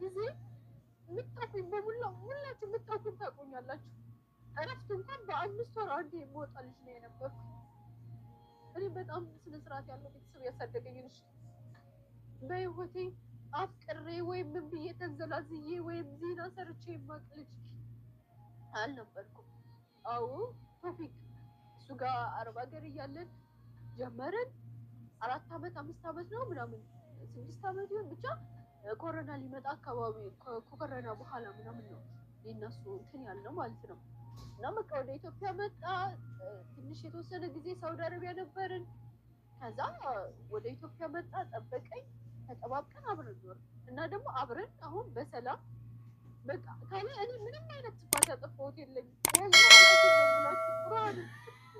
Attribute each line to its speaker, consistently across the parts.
Speaker 1: ጊዜ የምታውቁኝ በሙላ ሁላችሁ የምታውቁኝ ታውቁኛላችሁ። እረፍት እንኳን በ5 ወር አንዴ የምወጣ ልጅ ነው የነበርኩት። እኔ በጣም ስነ ስርዓት ያለው ቤተሰብ ያሳደገኝ ልጅ፣ በህይወቴ አፍቅሬ ወይም ምን ብዬ ተንዘላዝዬ ወይም ዜና ሰርቼ የማቅ ልጅ አልነበርኩም። አዎ፣ ቶፊቅ እሱ ጋር አረብ ሀገር እያለን ጀመርን። 4 አመት 5 አመት ነው ምናምን፣ 6 አመት ይሁን ብቻ፣ ኮረና ሊመጣ አካባቢ፣ ከኮረና በኋላ ምናምን ነው የእነሱ እንትን ያልነው ማለት ነው። እና በቃ ወደ ኢትዮጵያ መጣ። ትንሽ የተወሰነ ጊዜ ሳውዲ አረቢያ ነበርን። ከዛ ወደ ኢትዮጵያ መጣ፣ ጠበቀኝ፣ ተጠባብቀን አብረን ኖርን። እና ደግሞ አብረን አሁን በሰላም በቃ ካለ እኔ ምንም አይነት ጥፋት ያጠፋሁት የለኝም። ወላሂ ነው የምላችሁ፣ ቁርአን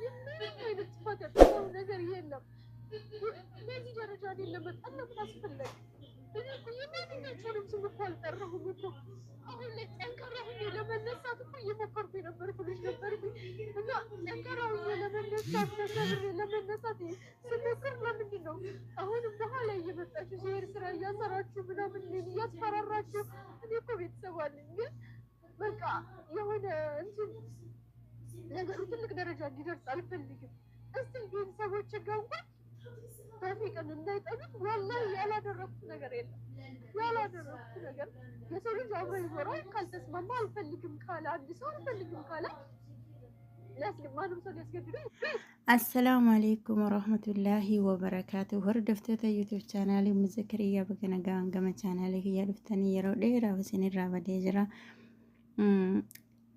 Speaker 1: ምንም አይነት ጥፋት ያጠፋሁት ነገር የለም። በዚህ ደረጃ እኔን ለመጣል ለምን አስፈለገ? እኔ እኮ የማንኛቸውንም ስም እኮ አልጠራሁም እኮ። አሁን ላይ ጠንካራ ሁኜ ለመነሳት እኮ እየሞከርኩ የነበርኩ ልጅ ነበርኩኝ። እና ጠንካራ ሁኜ ለመነሳት፣ ተሰብሬ ለመነሳት ስሞክር ለምንድን ነው አሁንም በኋላ እየመጣችሁ ሲሄድ ስራ እያሰራችሁ ምናምን እኔን እያስፈራራችሁ? እኔ እኮ ቤተሰብ አለኝ፣ ግን በቃ የሆነ እንትን ነገሩ ትልቅ ደረጃ እንዲደርስ አልፈልግም። እስቲ ቤተሰቦች ጋር እንኳን ተውፊቅን እንዳይጠሉት ወላሂ ያላደረኩት ነገር የለም። ያላደረኩት ነገር፣ የሰው ልጅ አብሮ ይኖራል። ካልተስማማ፣ አልፈልግም ካለ፣ አንድ ሰው አልፈልግም ካለ ማንም ሰው ሊያስገድደው
Speaker 2: Assalaamu alaikum warahmatullaahi wabarakaatu. Hordoftoota YouTube chaanaalii Muzakariyaa, baga nagaan gama chaanaalii kiyyaa dhuftanii. Yeroo dheeraaf isinirraa badee jira.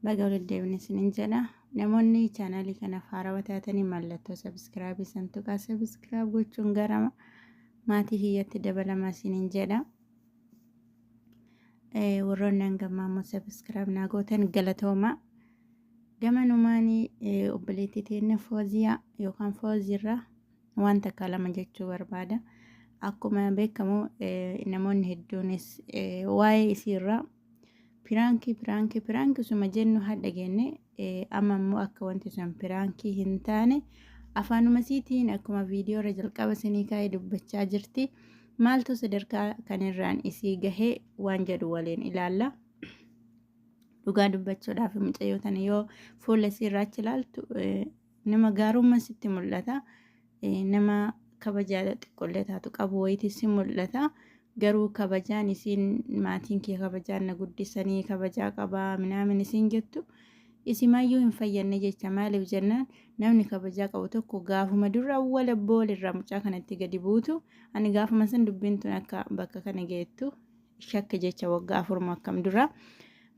Speaker 2: Baga walitti deebine isinin jedha. Namoonni chaanaalii kanaaf haarawaa taatanii mallattoo subscribe santuqaa subscribe gochuun gara maatii kiyyatti dabalamaa isinin jedha. Warroonni hangammaa immoo subscribe naa gootan galatooma. Gamanumaan obboleettii teenya Fooziyaa yookaan Fooziirraa waan takka lama jechuu barbaada. Akkuma beekamu namoonni hedduunis waa'ee isiirraa piraankii, piraankii, piraankii suma jennu hadha geenne, amma immoo akka wanti sun piraankii hin taane afaanuma isiitiin akkuma viidiyoo irra jalqaba isinii kaa'ee dubbachaa jirti. Maaltu sadarkaa kanirraan isii gahee waan jedhu waliin ilaalla. Dhugaa dubbachuudhaaf mucayyoo tana yoo fuula isii irraa achi ilaaltu nama gaarummaa sitti mul'ata. Nama kabajaa xiqqoollee taatu qabu wayitii si mul'ata. Garuu kabajaan isiin maatiin kee kabajaan na guddisanii, kabajaa qabaa minaamin isiin jettu isimaayyuu hin fayyadne jecha. Maaliif jennaan, namni kabajaa qabu tokko gaafuma dura awwala boolirraa mucaa kanatti gadi buutu, ani gaafuma san dubbiin tun akka bakka kana geettu shakka jecha, waggaa 4 akkam dura.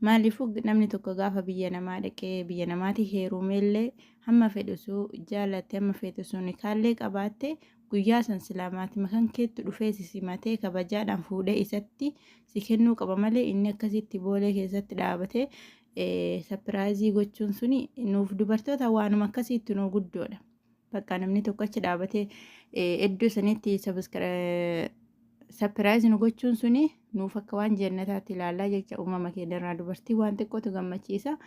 Speaker 2: Maaliifuu, namni tokko gaafa biyya namaa dhaqee biyya namaatti heerumeellee, hamma fedhu suu jaalatte, hamma feetu sun kaallee qabaatte, guyyaa san silaa maatii makan keettu dhufee si simatee kabajaadhaan fuudhee isatti si kennuu qaba malee, inni akkasitti boolee keessatti dhaabatee surprise gochuun suni nuuf dubartoota waanuma akkasiitti nu guddoodha. Bakka namni tokko achi dhaabatee iddoo sanitti surprise nu gochuun suni nuuf akka waan jannataatti ilaallaa jecha. Uumama keenya dubartii waan xiqqootu gammachiisa.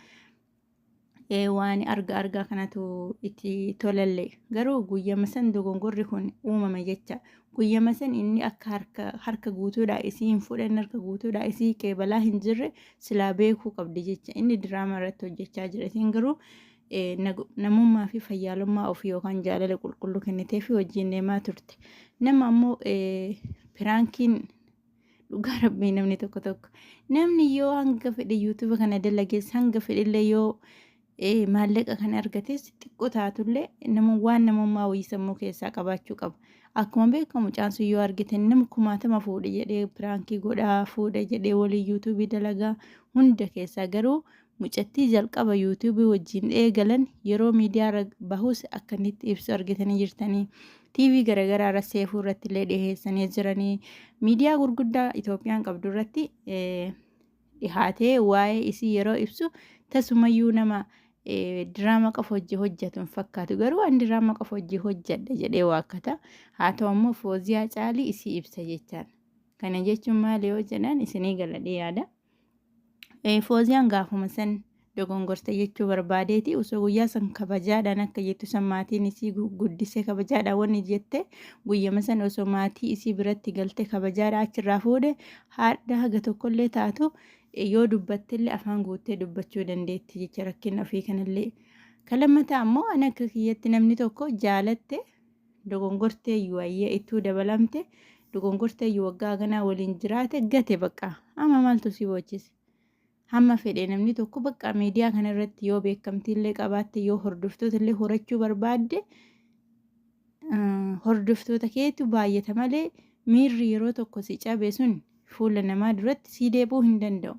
Speaker 2: Waan arga argaa kanatu itti tolallee, garuu guyyama san dogongorri kun uumame jecha. Guyyama san inni akka harka guutuudha isii hin fudhanne, harka guutuudha isii qeebalaa hin jirre silaa beekuu qabdi jecha. Inni diraama irratti hojjechaa jira, isiin garuu namummaa fi fayyaalummaa ofii yookaan jaalala qulqulluu kennitee fi wajjin deemaa turte. Nama ammoo piraankiin, dhugaa rabbii, namni tokko tokko, namni yoo hanga fedhe YouTube kana dalagees, hanga fedhellee yoo maallaqa kan argates, xiqqoo taatullee nama waan namummaa wayii sammuu keessaa qabaachuu qaba. Akkuma beekamu mucaan sun yoo argitan nama kumaatama fuudhe jedhee piraankii godhaa, fuudhe jedhee walii YouTube dalagaa hunda keessaa, garuu mucattii jalqaba YouTube wajjin eegalan yeroo miidiyaa bahus akka inni itti ibsu argitanii jirtanii. TV garaagaraa irra seefuu irratti illee dhiyeessanii jiranii. Miidiyaa gurguddaa Itoophiyaan qabdu irratti dhihaatee waa'ee isii yeroo ibsu tasumayyuu nama diraama qofa hojii hojjetu hin fakkaatu. Garuu ani diraama qofa hojii hojjedha jedhee waakkata. Haa ta'u immoo Fooziyaa Caalii isii ibsa jechaan. Kana jechuun maali yoo jedhan, isinii galadhee yaada. Fooziyaan gaafuma san Dogongorte jechuu barbaadeeti. Osoo guyyaa san kabajaadhaan akka jettu san maatiin isii guddisee kabajaadhaan wanni jette, guyyama san osoo maatii isii biratti galte kabajaadhaan achirraa fuudhe, haadha haga tokkollee taatu yoo dubbattellee afaan guuttee dubbachuu dandeetti jecha rakkina ofii kanallee. Ka lammataa ammoo ani akka kiyyatti namni tokko jaalatte dogongortee iyyuu ayyee ittuu dabalamte, dogongortee iyyuu waggaa ganaa waliin jiraate gate, bakka amma maaltu si boochise? Hamma fedhe namni tokko bakka miidiyaa kana irratti yoo beekamtiillee qabaatte, yoo hordoftoota illee horachuu barbaadde, hordoftoota keetu baay'ata malee miirri yeroo tokko si cabe sun fuula namaa duratti si deebi'uu hin danda'u.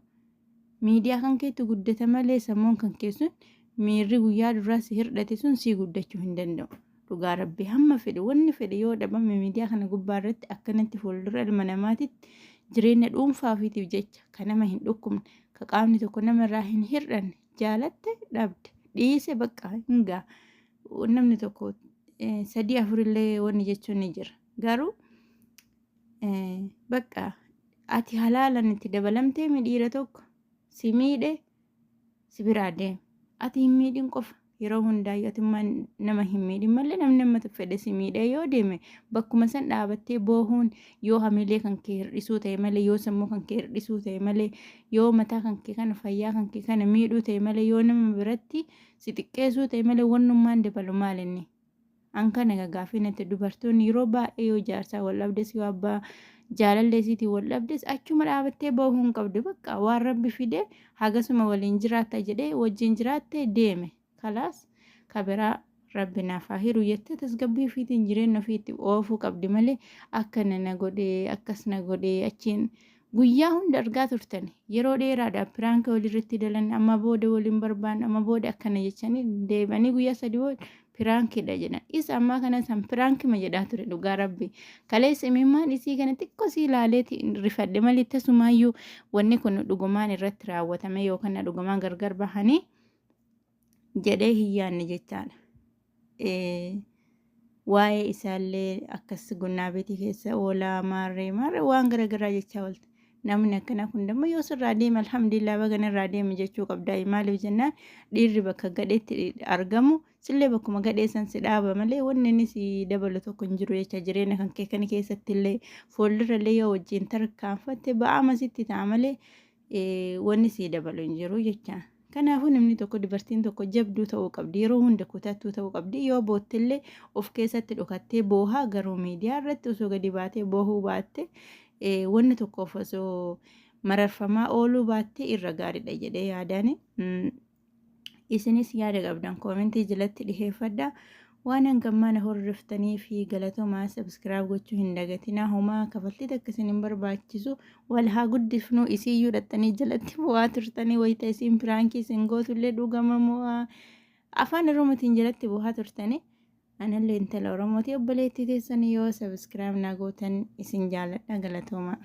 Speaker 2: Miidiyaa kan keetu guddata malee sammuun kan kee sun miirri guyyaa duraa si hirdhate sun si guddachuu hin danda'u. Dhugaa Rabbi, hamma fedhe wanni fedhe yoo dhabame, miidiyaa kana gubbaa irratti akkanatti fuuldura ilma namaatitti jireenya dhuunfaa ofiitiif jecha ka nama hin dhukkubne, ka qaamni tokko nama irraa hin hir'anne, jaalatte dhabde dhiise bakka hin gaa. Namni tokko sadii afurillee wanni jechuun ni jira. Garuu bakka ati halaalan itti dabalamtee dhiira tokko si miidhe si biraa deeme. Ati hin miidhin qofa. Yeroo hundaayyuu atummaan nama hin miidhin malee namni nama fedhe si miidhee yoo deeme bakkuma san dhaabattee boohuun yoo hamilee kan kee hir'isuu ta'e malee, yoo sammuu kan kee hir'isuu ta'e malee, yoo mataa kan kee kana fayyaa kan kee kana miidhuu ta'e malee, yoo nama biratti si xiqqeessuu ta'e malee, wannummaan dabalu maal inni? An kana gagaafii natti. Dubartoonni yeroo baay'ee yoo jaarsaa wal dhabdes, yoo abbaa jaalallee isiitiin wal dhabdes, achuma dhaabattee boohuu hin qabdu. Bakka waan Rabbi fide hagasuma waliin jiraatta jedhee wajjin jiraatte deeme. Kalaas, kabiraa Rabbi naaf haa hiru jettee tasgabbii ofiitiin jireenya ofiitti oofuu qabdi malee akkana na godhee, akkas na godhee, achiin guyyaa hunda argaa turtan yeroo dheeraadhaaf prank walirratti dalan, amma booda waliin barbaannu, amma booda akkana jechanii deebanii guyyaa 3 booda prankiidha jedhan. Isa ammaa kana san prankima jedhaa ture. Dhugaa Rabbi, kaleessa imimmaan isii kana xiqqoo sii ilaaleeti rifadhe malee tasumaayyuu wanni kun dhugumaan irratti raawwatame yookaan dhugumaan gargar bahanii jedhee hin yaadne jechaadha. Waa'ee isaallee akkas gunnaa beetii keessa oolaa maarree maarree waan garaagaraa jechaa oolte. Namni akkanaa kun dammoo yoo sirraa deeme, alhamdulillah, baga irraa deeme jechuu qabda. Maaliif jennaan, dhiirri bakka gadheetti argamu sillee bakkuma gadhee san si dhaaba malee wanni inni si dabalu tokko hin jiru jecha. Jireenya kan kee kana keessatti illee fuuldura illee yoo wajjin tarkaanfatte ba'aama sitti ta'a malee wanni si dabalu hin jiru jecha. Kanaafuu namni tokko, dubartiin tokko jabduu ta'uu qabdi. Yeroo hunda kutattuu ta'uu qabdi. Yoo boottillee of keessatti dhokattee boohaa, garuu miidiyaa irratti osoo gadi baatee boohuu baatte, wanni tokkoof osoo mararfamaa ooluu baatte irra gaariidha jedhee yaadaani. Isinis yaada qabdan comment jalatti dhiheeffadha. Waan hangammaa na hordoftanii fi galatoomaa. Subscribe gochuu hin dagatinaa. Homaa kafaltii takka isin hin barbaachisu. Wal haa guddifnu. Isiyyuu dhaxxanii jalatti bu'aa turtanii, wayita isiin prank isin gootullee dhugama mo'aa afaan Oromootiin jalatti bu'aa turtanii. Anallee intala Oromooti, obboleettii teessanii. Yoo subscribe naa gootan isin jaaladha. Galatooma.